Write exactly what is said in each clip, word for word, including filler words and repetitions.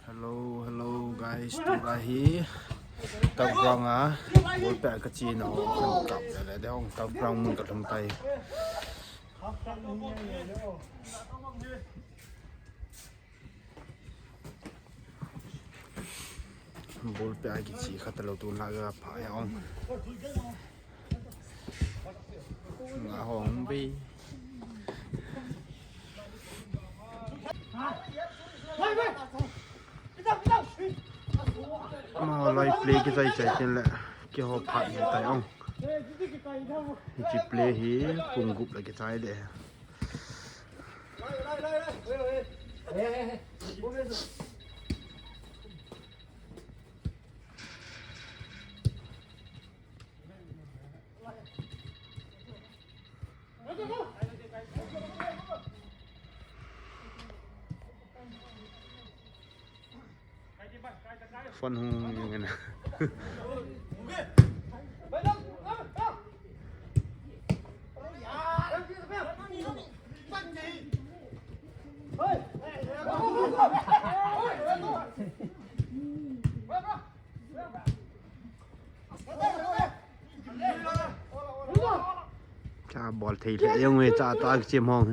Hello, hello guys, tua hi Tavang a ball peh a kache nau khat kap le le dong, Tavang mun kalhung tai. Ball peh a kiche kha talou, tun la ga pha ya ong. Nga hong bi. Ama lai play kichai chai tin le, keiho phat ni tai ong. Hiche play hi pung gup le kichai le. Phone hung ring na. Cha bol thei le, jong e cha ta che mong.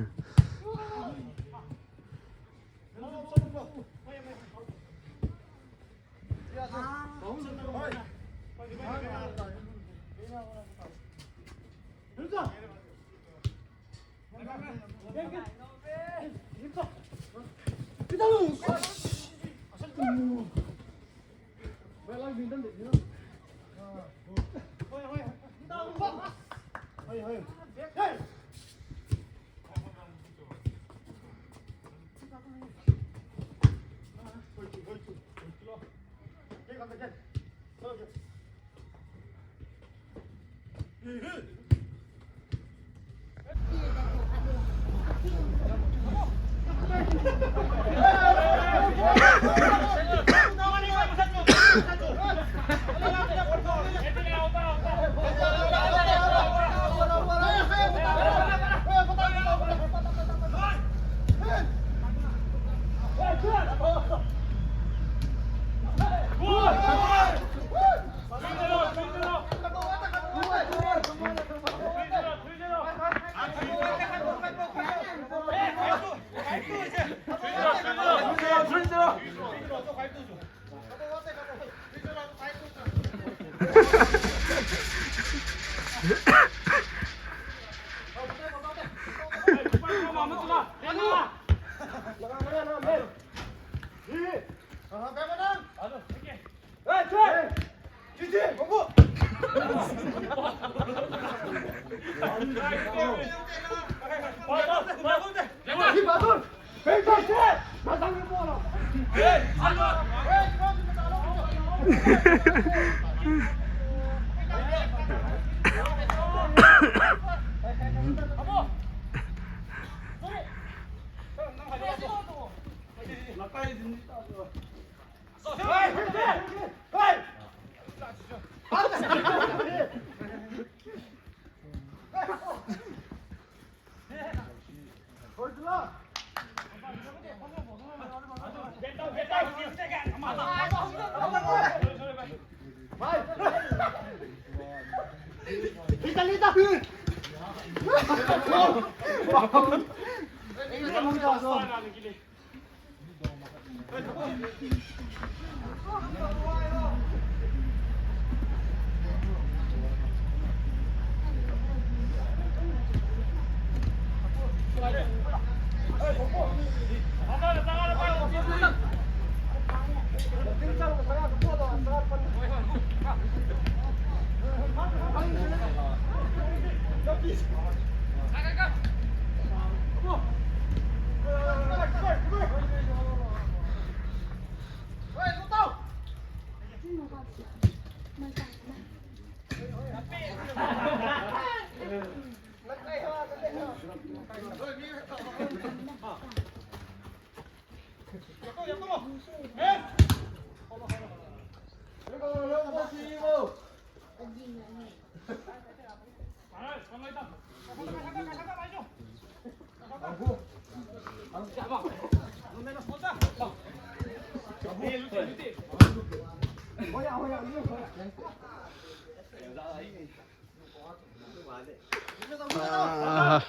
Ah.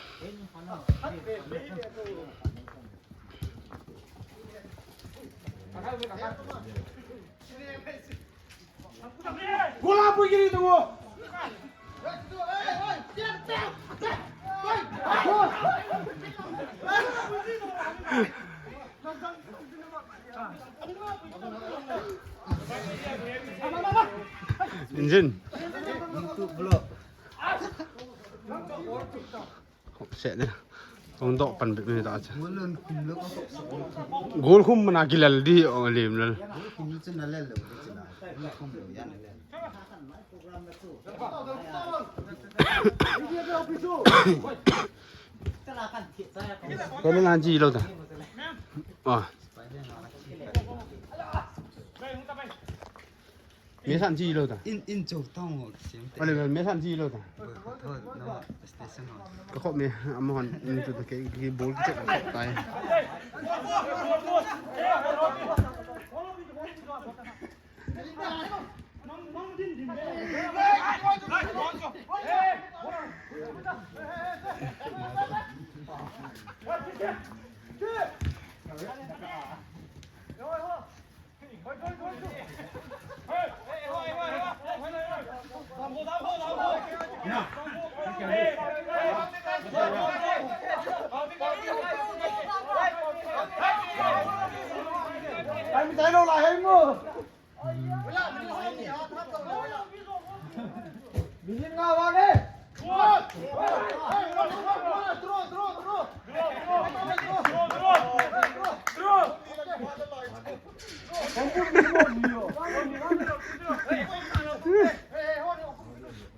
Gola pui kiri tu. Engine. YouTube vlog. Hop, se ne. Hung doh pan bep ni ta cha. Gol khum mana kilal di, o, lim lal. Kani ngan ji lo ta. Ah. Me san ji lo ta. In, in chou tang ho sim te. Ole, me san ji lo ta. Thot, thot, no, station ho. Ka khop me, amahon, in tu ta ke, ke bol ke ta tai.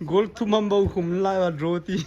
Goal thum ham bou khum lai va draw ti.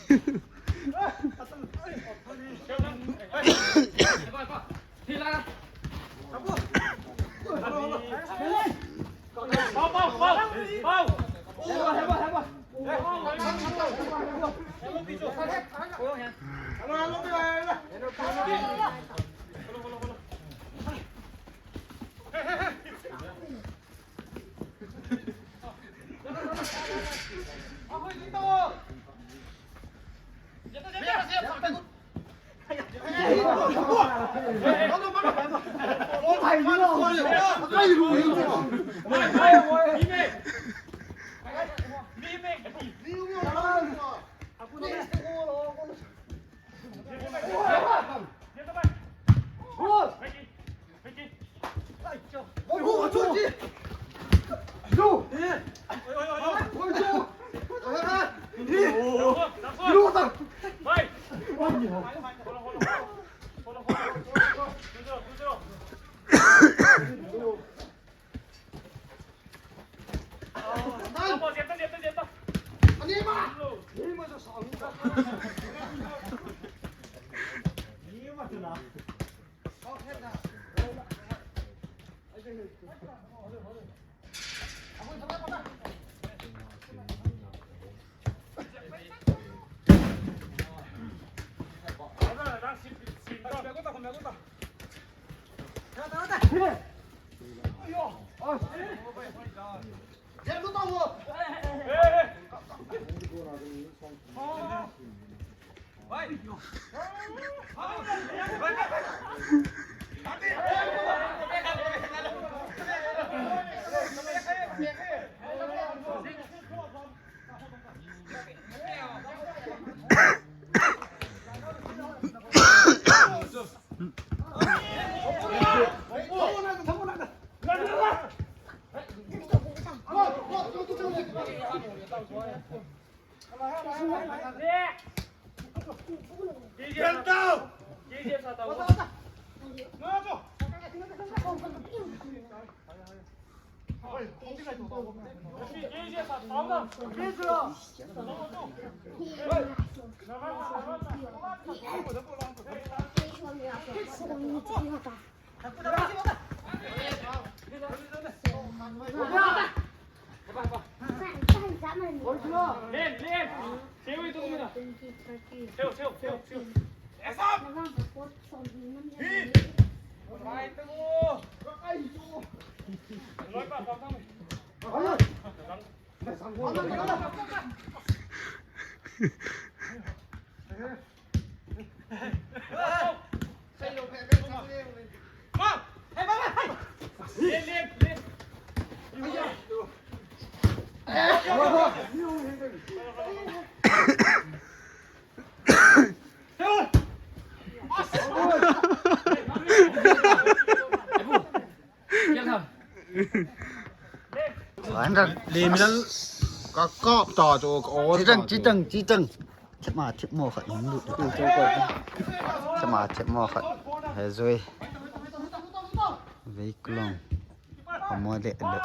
Lemilal ka kap ta chu ka on ta chu. Chitang, chitang, chitang. Thema thep mo khat hung lut. Thema thep mo khat. He joi. Vei kulong. Amo le le.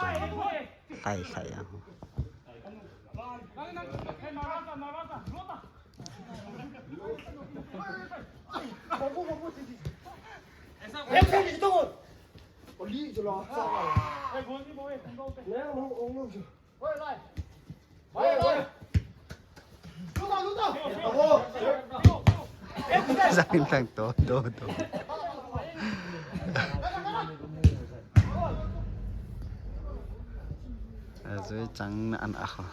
Sai sai a. Sang lang to, to, to. Azui chang na an a kho.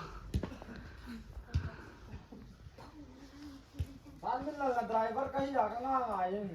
Driver ka hi ya ka nga nga yin.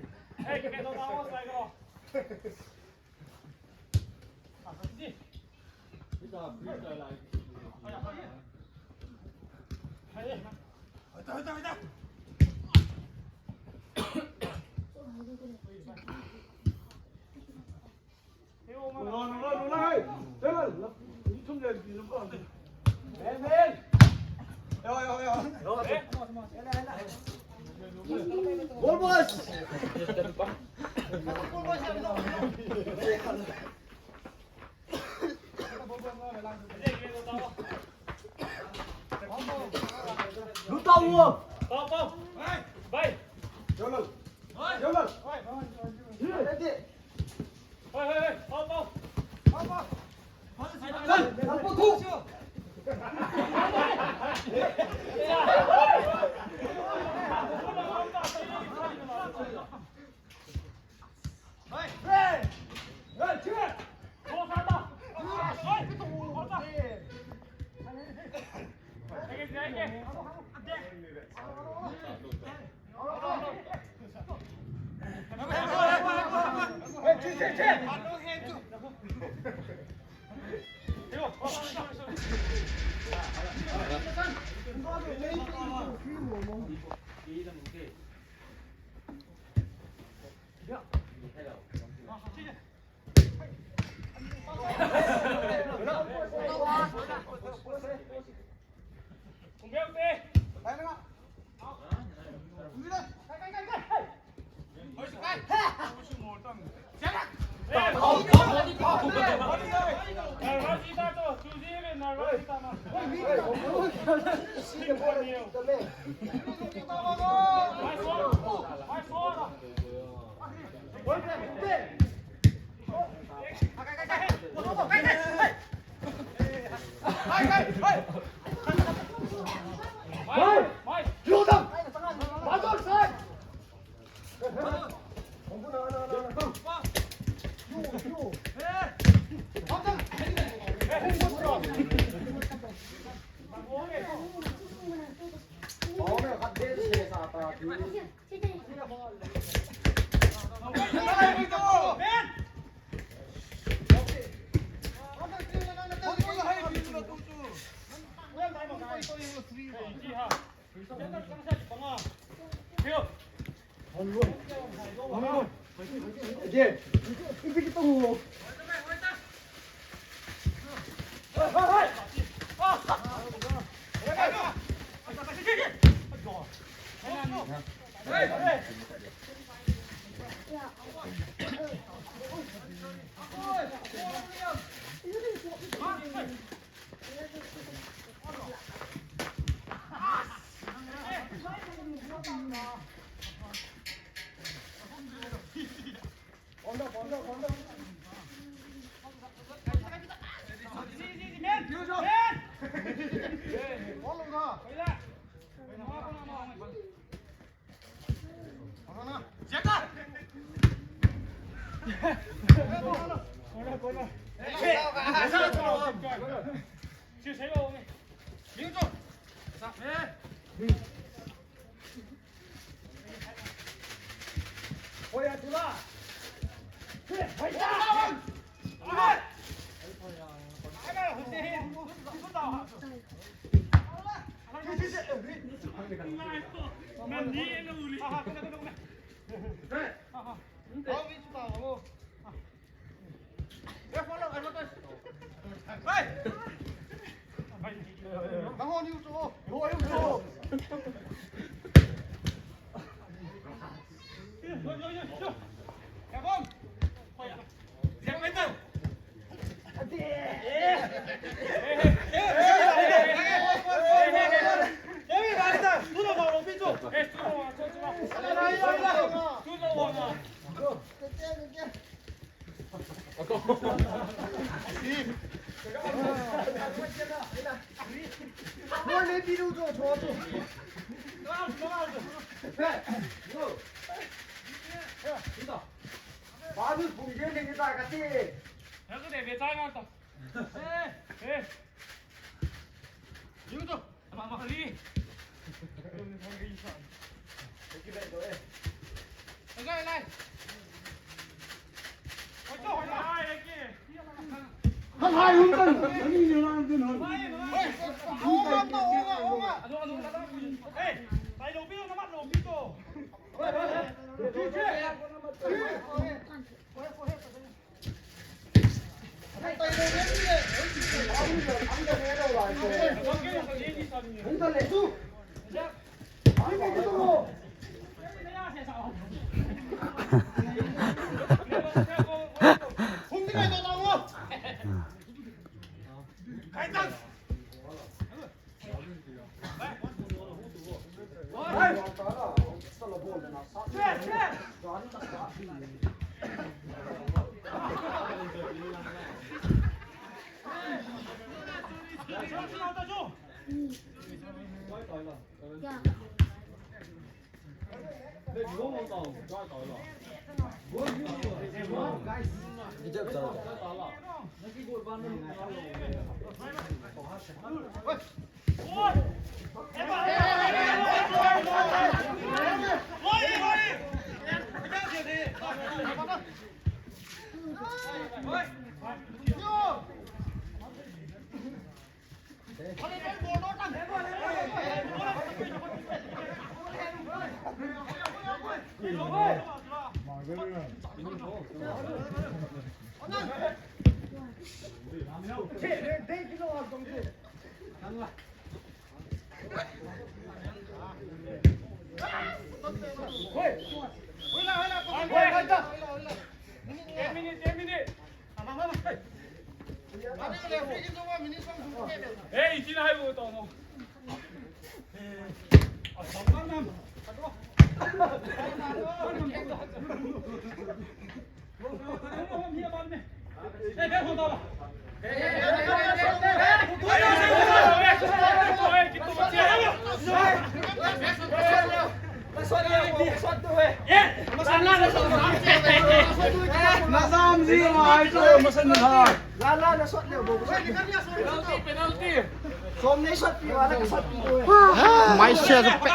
Mai sia sa pe.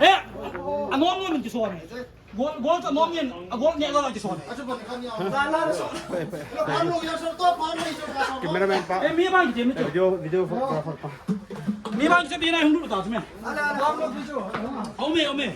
Eh, anom nom min kison. Gol, gol sa nom min, a gol ne gol kison. Cameraman pa. Eh, mi bang kiti, mi tu. Video, video for, for, for. Mi bang kiti na hung lu ta me. Ome, ome.